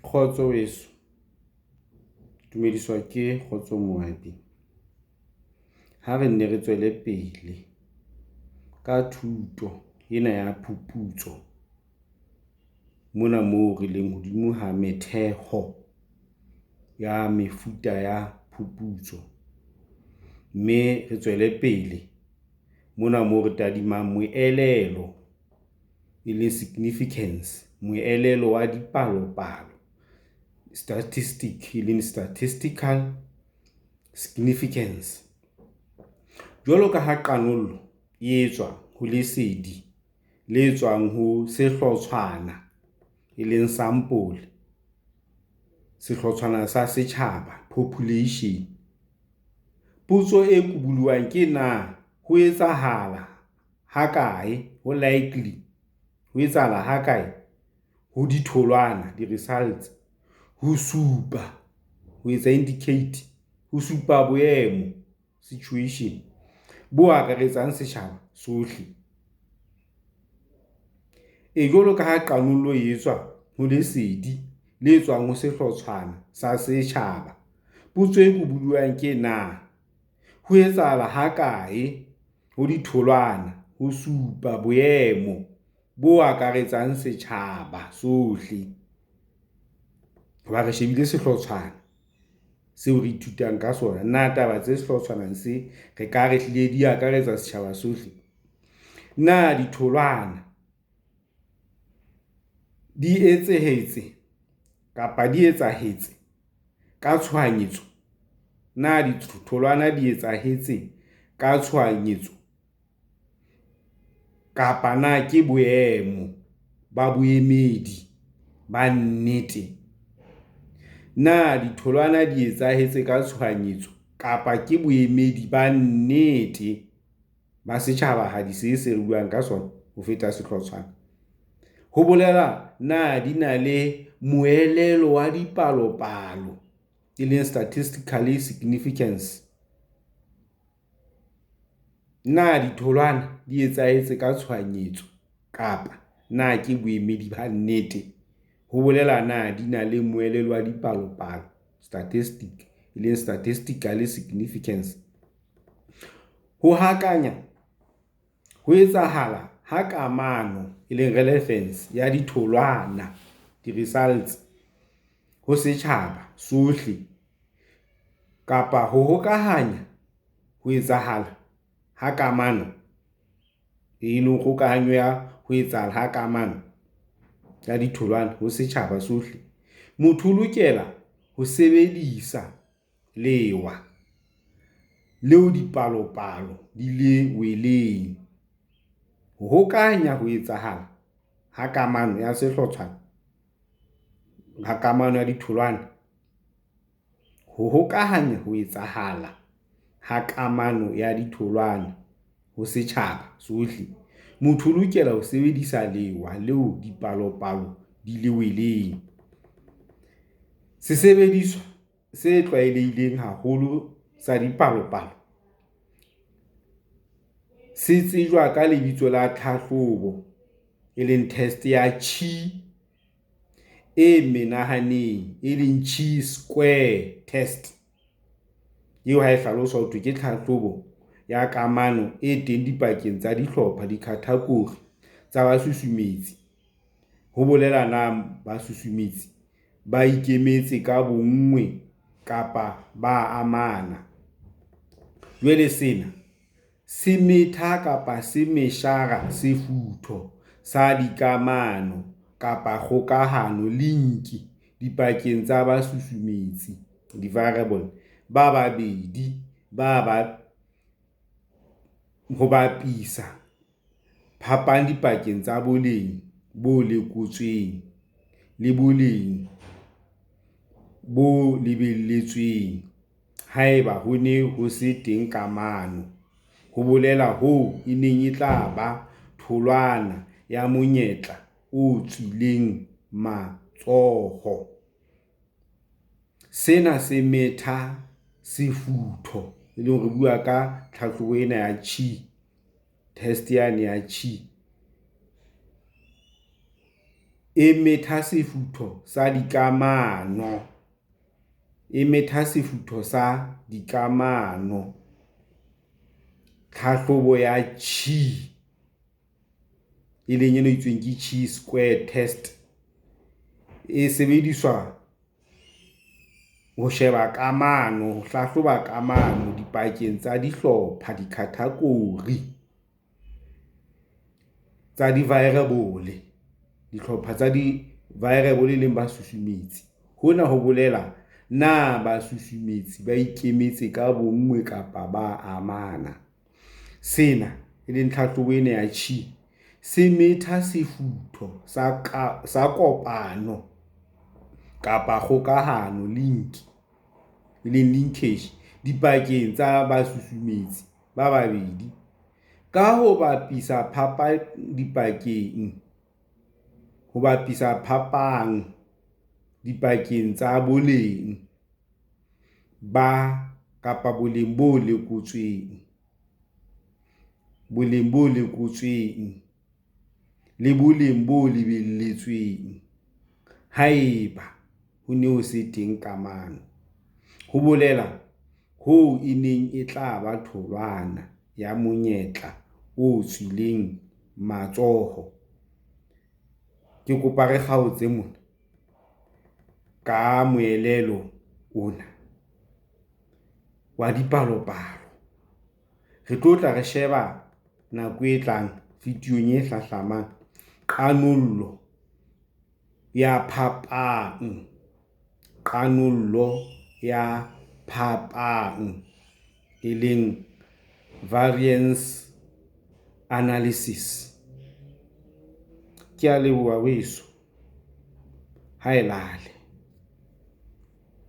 Kgotso weso, dumediswa ke Kgotso Moabi. Ha re nne re tswele pele ka thuto ena ya phuputso mona moo re leng hodimo ha metheho ya mefuta ya phuputso. Mme re tswele pele mona moo re tadimang moelelo, e leng significance, moelelo wa dipalopalo, statistic e leng statistical significance. Jwalo ka ha qanollo e etswa ho lesedi le tswang ho sehlotshwana, e leng sampole, sehlotshwana sa setjhaba, population. Potso e kobolluwang ke na ho etsahala hakae ho likely ho etsahala hakae ho ditholwana, di-results, ho supa, ho etsa indicate, ho supa boemo, situation, bo akaretsang setjhaba sohle? E, jwalo ka ha qanollo e etswa ho lesedi le tswang ho sehlotshwana sa setjhaba, potso e kobolluwang ke na ho etsahala hakae ho ditholwana ho supa boemo bo akaretsang setjhaba sohle? Hoba re shebile sehlotshwana seo re ithutang ka sona. Na taba tse sehlotshwaneng se re ka re hlile di akaretsa setjhaba sohle? Na ditholwana di etsahetse kapa di etsahetse ka tshohanyetso? Na ditholwana di etsahetse ka tshohanyetso kapa na ke boemo ba boemedi ba nnete? Na ditholwana di etsahetse ka tshohanyetso kapa ke boemedi ba nnete ba setjhabahadi see se re buang ka sona ho feta sehlotshwana? Ho bolela na di na le moelelo wa dipalopalo, e leng statistically significance? Na ditholwana di etsahetse ka tshohanyetso kapa na ke boemedi ba nnete? Ho bolela na di na le moelelo wa dipalopalo, statistic, e leng statistical significance? Ho hakanya ho etsahala ha kamano, e leng relevance, ya ditholwana, di-results, ho setjhaba sohle kapa ho hokahanya ho etsahala ha kamano, e leng kgokahanyo ya ho etsahala ha kamano ya ditholwana ho setjhaba sohle. Motho o lokela ho sebedisa lewa leo dipalopalo di le weleng. Ho hokahanya ho etsahala ha kamano ya sehlotshwana, ha kamano ya ditholwana. Ho hokahanya ho etsahala ha kamano ya ditholwana ho setjhaba sohle. Motho o lokela ho sebedisa lewa leo dipalopalo di le weleng. Sesebediswa se tlwaelehileng haholo sa dipalopalo se tsejwa ka lebitso la tlhahlobo, e leng test ya chi e menahaneng, e leng chi square test. Eo ha e hlaloswa ho thwe ke tlhahlobo ya kamano e teng dipakeng tsa dihlopha, dikhathakori, tsa basusumetsi, ho bolela na basusumetsi ba ikemetse ka bonngwe kapa ba a amana. Jwale sena se metha kapa se meshara sefutho sa dikamano kapa kgokahano, link, dipakeng tsa basusumetsi, di-variable, ba babedi ho bapisa phapang dipakeng tsa boleng bo lekotsweng le boleng bo lebelletsweng haeba ho ne ho se teng kamano, ho bolela hoo e neng e tla ba tholwana ya monyetla o tswileng matsoho. Sena se metha sefutho, e leng re bua ka tlhahlobo ena ya chi test yane ya chi. E metha sefutho sa dikamano. Tlhahlobo ya chi, e leng ena e itsweng ke chi square test e sebediswa ho sheba kamano, ho hlahloba kamano dipakeng tsa dihlopha, di-category, tsa di-variable, dihlopha tsa di-variable e leng basusumetsi. Hona ho bolela na basusumetsi ba ikemetse ka bonngwe kapa ba a amana. Sena, e leng tlhahlobo ena ya chi, se metha sefutho sa kopano kapa kgokahano, link, e leng linkage, dipakeng tsa basusumetsi ba babedi ka ho bapisa phapang dipakeng tsa boleng ba kapa boleng bo lekotsweng, le boleng bo lebelletsweng haeba ho ne ho se kamano. Ho bolela hoo e neng e tla ba tholwana ya monyetla o tswileng matsoho. Ke kopa re kgaotse mona ka moelelo ona wa dipalopalo. Re tlo tla re sheba nako e tlang videong e hlahlamang qanollo ya phapang, qanollo ya phapang, e leng variance analysis. Ke a leboha weso, ha e lale.